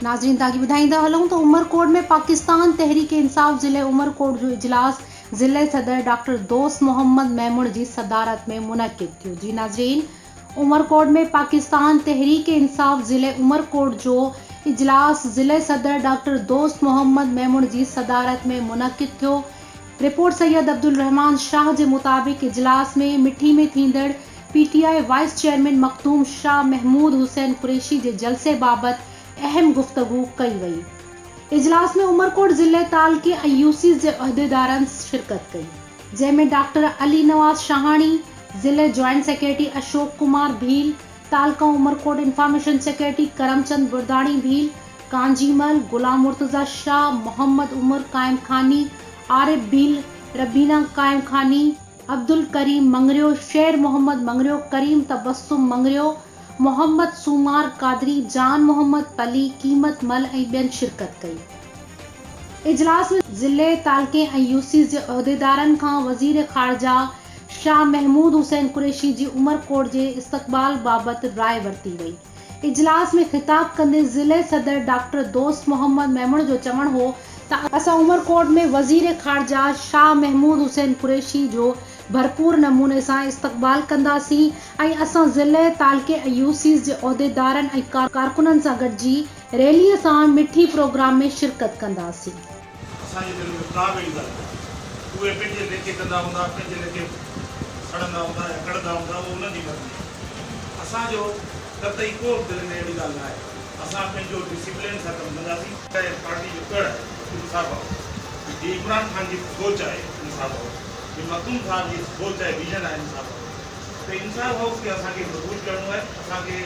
ناظرين توهان کي ٻڌائيندا هلون ته عمرڪوٽ ۾ پاڪستان تحريڪ انصاف ضلعي عمرڪوٽ جو اجلاس ضلعي صدر ڊاڪٽر دوست محمد ميمڻ جي صدارت ۾ منعقد ٿيو جي ناظرين عمرڪوٽ ۾ پاڪستان تحريڪ انصاف ضلعي عمرڪوٽ جو اجلاس ضلعي صدر ڊاڪٽر دوست محمد ميمڻ جي صدارت ۾ منعقد ٿيو رپورٽ سيد عبدالرحمان شاهه جي مطابق اجلاس ۾ مٺي ۾ ٿيندڙ P T I vice chairman Makhdoom Shah Mahmood Hussain Qureshi جي جلسي بابت اهم گفتگو ڪئي وئي. اجلاس ۾ عمرڪوٽ ضلعي، تعلقي ۽ يوسيز جي عهديدارن شرڪت ڪئي. جنهن ۾ ڊاڪٽر علي نواز شاهاڻي، ضلعي جوائنٽ سيڪريٽري اشوڪ ڪمار ڀيل، تعلقه عمرڪوٽ انفارميشن سيڪريٽري ڪرمچند برداڻي ڀيل، ڪانجي مل، غلام مرتضيٰ شاهه، محمد عمر قائم خاني، عارب ڀيل، ربينا قائم خاني، عبدالڪريم مڱريو، شير محمد مڱريو، ڪريم تبسم مڱريو، محمد سومار قادري، جان محمد پلي، قيمت مل ۽ ٻين شرڪت ڪئي. اجلاس ۾ ضلعي، تعلقي ۽ يوسيز جي عهديدارن کان وزير خارجه شاهه محمود حسين قريشي جي عمرڪوٽ جي استقبال بابت راء ورتي وئي. اجلاس ۾ خطاب ڪندي ضلعي صدر ڊاڪٽر دوست محمد ميمڻ جو چوڻ هو ته اسان عمرڪوٽ ۾ وزير خارجه شاهه محمود حسين قريشي جو ڀرپور نموني سان استقبال ڪنداسين ۽ اسان ضلعي، تعلقي ۽ يوسيز جي عهديدارن ۽ ڪارڪنن سان گڏجي ريلي سان مٺي پروگرام ۾ شرڪت ڪنداسين. اسان جي دل ۾ ڪا به اهڙي ڳالهه ڪانهي. اهي پنهنجي ليکي ڪندا هوندا، پنهنجي ليکي سڙندا هوندا يا ڪڙهندا هوندا، اهو انهن جي مرضي آهي. اسان جو قطعي ڪو به دل ۾ اهڙي ڳالهه نه آهي. اسان پنهنجو ڊسيپلين سان ڪم ڪنداسين. هي پارٽي جو ڳڙهه آهي انصاف هائوس. هي عمران خان جي سوچ آهي انصاف هائوس. هي مخدوم صاحب جي سوچ آهي ويزن آهي انصاف هائوس. ته انصاف هائوس کي اسان کي مضبوط ڪرڻو آهي. اسان کي.